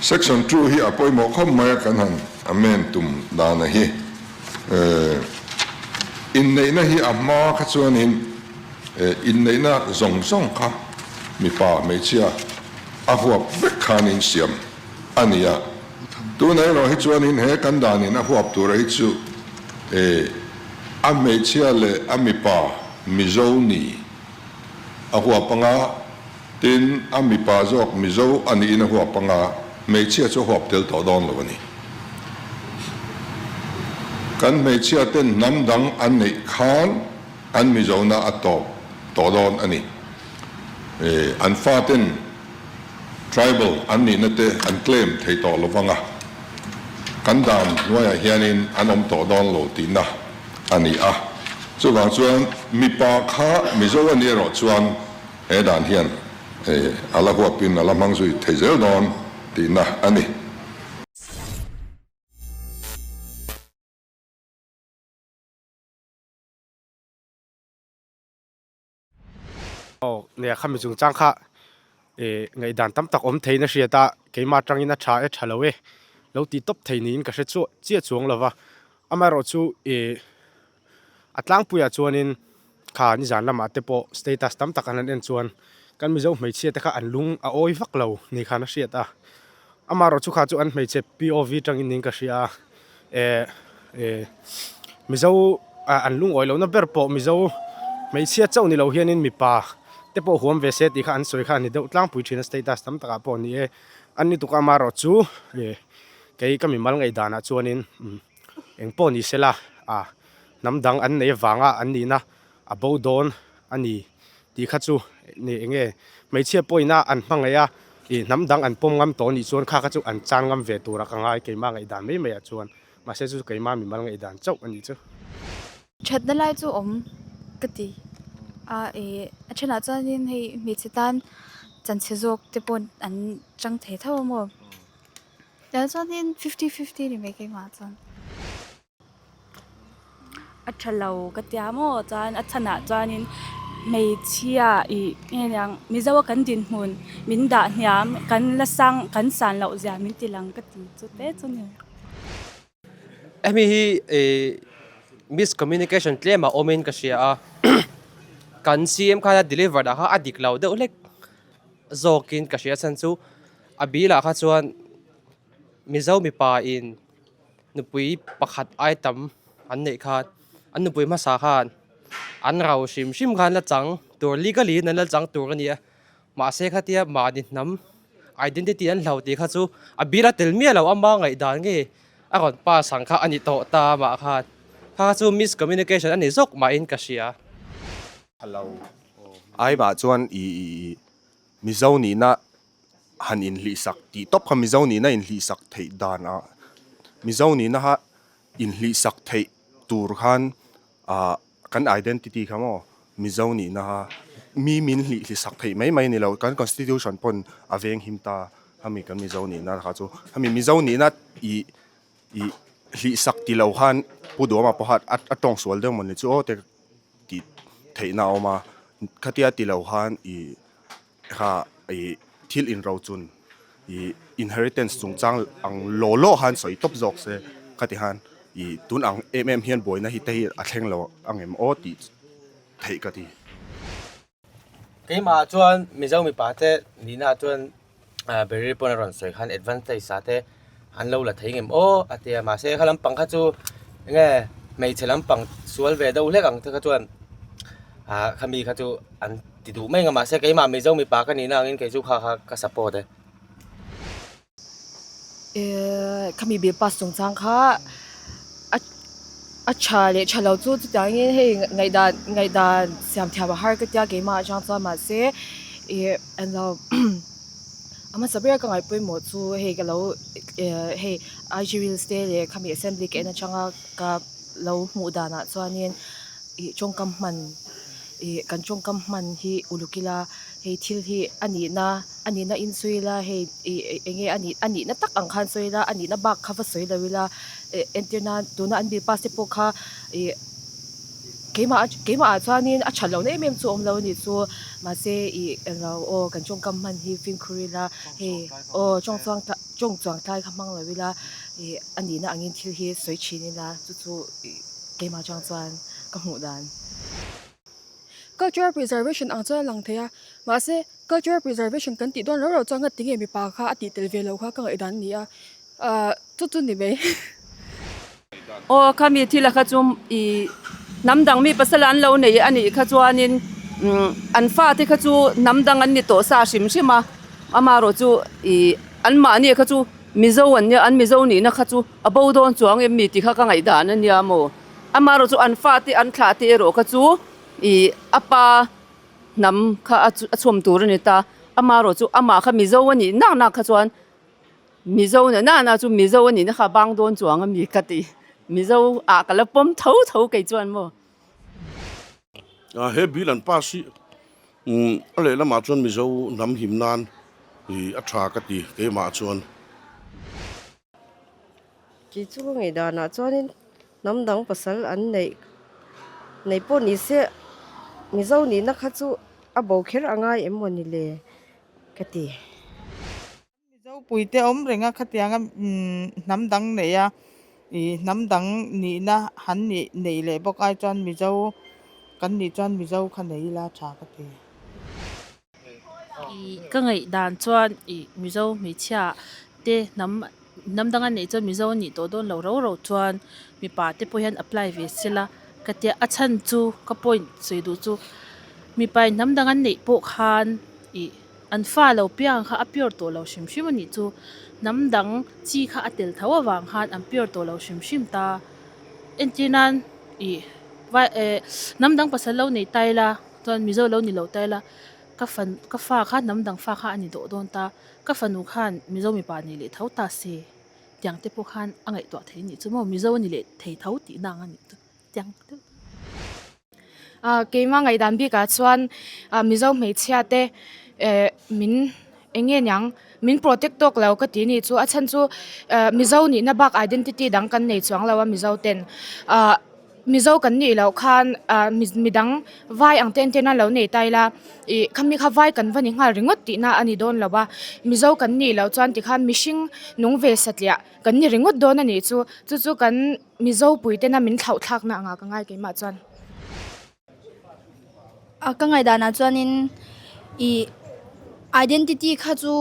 Section 2 hi a pawimawh khawp mai a kan han amend tum dana hi. Inneihna hi a hma kha chuanin inneihna zawng zawng kha mipa hmeichhia a huap vek khanin siam a ni a. Tunah erawh hi chuanin he kan danin a huap tura hi chu a hmeichhia leh a mipa Mizo ni a huap anga, tin a mipa zawk Mizo a niin a huap anga, hmeichhia chu a huap tel tawh dawn lo a ni. Kan hmeichhia ten hnam dang an neih khan an Mizona a tawp tawh dawn a ni. An faten Tribal an nihna te an claim thei tawh lo vang a, kan dan hnuaiah hianin an awm tawh dawn lo tihna a ni a. Chuvang chuan mipa kha Mizo a nih erawh chuan he dan hian a la huapin a la hmang zui thei zel dawn tihna a ni. Aw nia khami chungchang kha ih ngaihdan tam tak awm theiin a hriat a, keimah atangin a tha e tha lo e lo tih tawp thei niin ka hre chuah chiah chuang lo va, amaherawh chu ih a tlangpuiah chuanin kha nizan lamah te pawh status tam tak an han en chuan kan Mizo hmeichhia te kha an lung a awi vak lo ni khan a hriat a, amaherawh chu kha chu an hmeichhe POV tangin niin ka hria a. Eh eh Mizo ah an lungawi lohna ber pawh Mizo hmeichhia chauh ni lo hianin mipa te pawh huam ve se tih kha an sawi kha a ni deuh tlangpui thin a status tam takah pawh a ni e. An ni tuk a amaherawh chu eh kei ka mimal ngaihdanah chuanin umm eng pawh ni sela ah hnam dang an nei avanga an nihna a bo dawn a ni tih kha chu ni eng nge hmeichhia pawhin a an hmangaih a ih hnam dang an pawm ngam tawh anih chuan kha kha chu an chan ngam ve tura ka ngai keimah ngaihdan mai mai ah chuan mahse chu chu keimah mimal ngaihdan chauh a nih chu. Thatna lai chu awm ka ti a ih a thenah chuanin hei hmeichhe tan chanchhe zawk te pawh an chang thei tho a maw tiang chuanin fifty fifty ni mai keimah chuan. A tha lo ka tia maw chuan a chhanah chuanin hmeichhia ih nge niang Mizo a kan dinhmun min dah hniam kan la sang kan san loh zia min ti lang ka ti chu te chu ni. Hemi hi ih miscommunication tlem a awmin ka hria a kan CM khan a deliver dah kha a dik lo deuh hlek zawkin ka hria chhan chu a bilah kha chuan Mizo mipa in. Nupui pakhat ai tam an neih khan an nupui hmasa khan an rau hrim hrim khan la chang tur legally in an la chang tur a ni a mahse khatia mahni hnam identity an hlau tih kha chu a bil a tel miah lo ama ngaihdan nge a rawn pass ang kha a ni tawh ta amah khan kha kha chu miscommunication a ni zawk mahin ka hria. Aimah chuan ih Mizo nihna han inhlihsak tih tawp kha Mizo nihna inhlihsak theih dan ah Mizo nihna kha inhlihsak theih tur khan ah kan identity kha maw Mizo nihna kha mi min hlihsak theih mai mai a ni lo kan constitution pawn a veng him ta hemi kan Mizo nihna kha chu hemi Mizo nihna ih ih hlihsak ti lo khan Pu Duhawma pawh kha a tawng sual deuh mawni chu aw te tih theihna a awm a khatia ti lo khan ih. Kha ih thil inrochun ih inheritance chungchang ang law law khan sawi tawp zawk se khati khan ih tun ang em em hian buaina hi te hi a thleng lo ang em aw tih theih ka ti. Keimah chuan Mizo mipa te nihna ah chuan Berry pawn a rawn sawi khan advantage ah te an lo la thei ngem aw a tia mahse kha lampang kha chu enge hmeichhe lampang sual ve deuh hlek ang te kha chuan ah khami kha chu an ti duh mai ang a mahse keimah Mizo mipa ka nihna angin kei chu kha kha ka support e. Ehh khami bill pass chungchang kha a a tha leh tha lo chu chutiangin hei ngaihdan ngaihdan siam thiam a har ka tia keimah atang chuan mahse ih englo a hmasa ber ka ngaih pawimawh chu hei ka lo ehh hei IG reels te leh khami assembly ka en atanga ka lo hmuh danah chuanin ih tawngkam hman ih kan tawngkam hman hi uluk ila hei thil hi a nihna a nihna in sawi ila hei ih eng nge a nih a nihna tak ang khan sawi ila a nihna bak kha va sawi lo ila eh entir nan tuna an bill pass te pawh kha ih keimah keimah ah chuanin a that lohna em em chu a awm lo a nih chu mahse ih englo aw kan tawngkam hman hi fimkhur ila hei aw tawng chuang. Tawng chuang tlai kha hmang lo ila ih a nihna angin thil hi sawi thin ila chu chu ih keimah atang chuan ka hmuh dan. Cultural preservation ang chuan a lang thei a, mahse cultural preservation kan tih dawn rau rau chuan ngati nge mipa kha a tih tel ve loh kha ka ngaihdan a ni a, ahh chu chu ni mai. Aw khami thil a kha chu ih hnam dang mi pasal an lo nei a nih kha chuanin umm an fate kha chu hnam dang an ni tawh sa hrim hrim a amaherawh chu ih an mahni kha chu mizo an nia an mizo nihna kha chu a bo dawn chuang em mi tih kha ka ngaihdan a nia maw amaherawh chu an fate an thlah te erawh kha chu ih a pa hnam kha a chhawm tur a ni ta amaherawh chu amah kha mizo a nih nak nak kha chuan. Mizo na na na chu Mizo a nihna kha bang dawn chuang a mi ka ti. Mizo ah ka la pawm tho tho kei chuan maw. A he bill an pass hi a lehlamah chuan Mizo hnam him nan ih a tha ka ti keimah chuan. Kei chu ka ngaihdanah chuanin hnam dang pasal an neih neih pawh ni se Mizo nihna kha chu a bo kher a ngai em maw ni le ka ti. Mizo puite awm reng a khatianga hnam dang nei a ih hnam dang nihna han nih neih leh bawk ai chuan Mizo kan nih chuan Mizo kha nei ila tha ka ti. Ih ka ngaih dan chuan ih Mizo hmeichhia te hnam hnam dang an neih chuan Mizo an nih tawh dawn lo rau rau chuan mipa te pawh hian apply ve sela ka tia a chhan chu ka point sawi duh chu mipa in hnam dang an neih pawh khan ih. An fa lo piang kha a pure tawh lo hrim hrim a nih chu. Hnam dang chi kha a tel tho avang khan an pure tawh lo hrim hrim ta. Entir nan ih vai eh hnam dang pasal lo nei ta ila chuan Mizo lo ni lo ta ila ka fa ka fa kha hnam dang fa kha a ni dawh dawn ta. Ka fanu khan Mizo mipa nei leh tho ta se tiang te pawh khan a ngaihtuah thei a nih chu maw Mizo a ni leh thei tho tihna ang a nih chu tiang deuh. Keimah ngaihdan bikah chuan Mizo hmeichhia te eh min eng nge niang min protect tawk lo ka ti ni chu a chhan chu Mizo nihna bak identity dang kan nei chuang lo a Mizo ten ah Mizo kan nih loh khan ah midang vai ang te entirna lo nei ta ila ih khami kha vai kan va ni nghal ringawt tihna a ni dawn lo a Mizo kan nih loh chuan tikhan mihring nung ve satliah kan ni ringawt dawn a nih chu chu chu kan. Mizo puitena min thlauh thlakna angah ka ngai keimah chuan. A ka ngaihdanah chuanin ih identity kha chu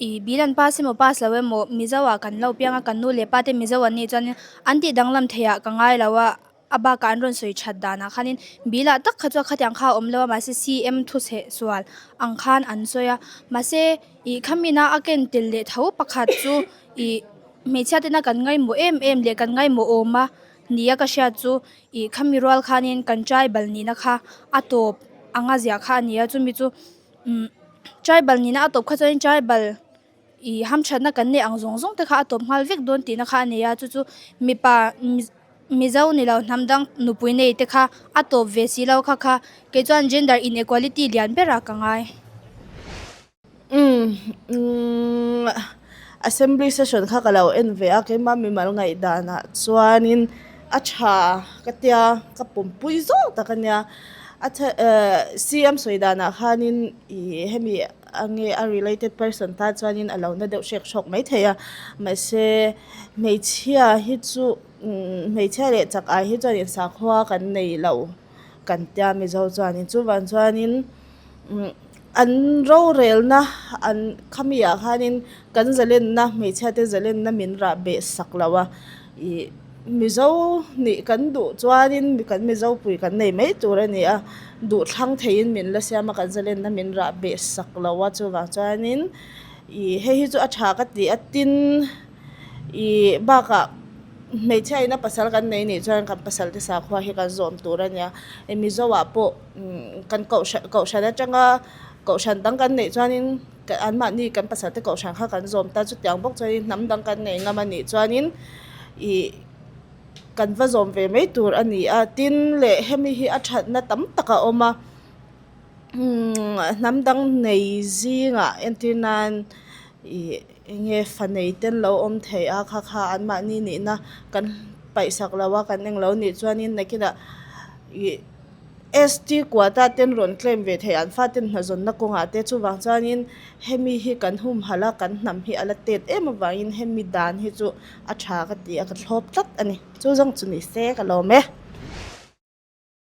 ih bill an pass emaw pass lo emaw Mizo ah kan lo piang a kan nu leh pa te Mizo an nih chuanin an tih danglam theih ah ka ngai lo a a bakah an rawn sawi that danah khanin bill ah tak kha chuan khatiang kha a awm lo a mahse CM thuchhe sual ang khan an sawi a mahse ih khamina a ken tel leh tho pakhat chu ih. Hmeichhia tena kan ngaimawh em em leh kan ngaimawh awm a nia ka hriat chu ih khami rual khanin kan tribal nihna kha a tawp anga ziah kha a ni a chumi chu umm tribal nihna a tawp kha chuanin tribal ih hamthatna kan neih ang zawng zawng te kha a tawp nghal vek dawn tihna kha a nei a chu chu mipa mizo ni lo hnam dang nupui nei te kha a tawp ve si lo kha kha kei chuan gender inequality lian berah ka ngai. Umm assembly session kha ka lo en ve a keimah mimal ngaihdanah chuanin a tha ka tia ka pawmpui zawk tak a nia a the ehh CM sawi danah khanin ih hemi ange a related person tan chuanin a lo na deuh hrek hrawk maithei a mahse hmeichhia hi chu umm hmeichhia leh chak ai hi chuan insakhua kan nei lo kan tia mizo chuanin chuvang chuanin. An rorelna an khami ah khanin kan zalenna hmeichhia te zalenna min rah beh sak lo a ih mizo nih kan duh chuanin kan mizo pui kan nei mai tur a ni a duh thlang theiin min la siam a kan zalenna min rah beh sak lo a chuvang chuanin ih hei hi chu a tha ka ti a tin ih bakah hmeichhia in a pasal kan nei nih chuan kan pasal te sakhua hi kan zawm tur a nia mizo ah pawh. Kan kohhran kohhran atanga kohhran dang kan neih chuanin anmahni kan pasal te kohhran kha kan zawm ta chutiang bawk chuanin hnam dang kan nei ngam a nih chuanin ih kan va zawm ve mai tur a ni a tin leh hemi hi a thatna tam tak a awm a umm hnam dang nei zingah entir nan ih eng nge fa nei te an lo awm thei a kha kha anmahni nihna kan paihsak lo a kan englo nih chuanin nakinah ih. ST quota ten rawn claim ve thei an faten hnazawnna kawngah te chuvang chuanin hemi hi kan humhalh a kan hnam hi a la tet em avangin hemi dan hi chu a tha ka ti a ka thlawp tlat a ni. Chu zawng chu ni se ka lawm e.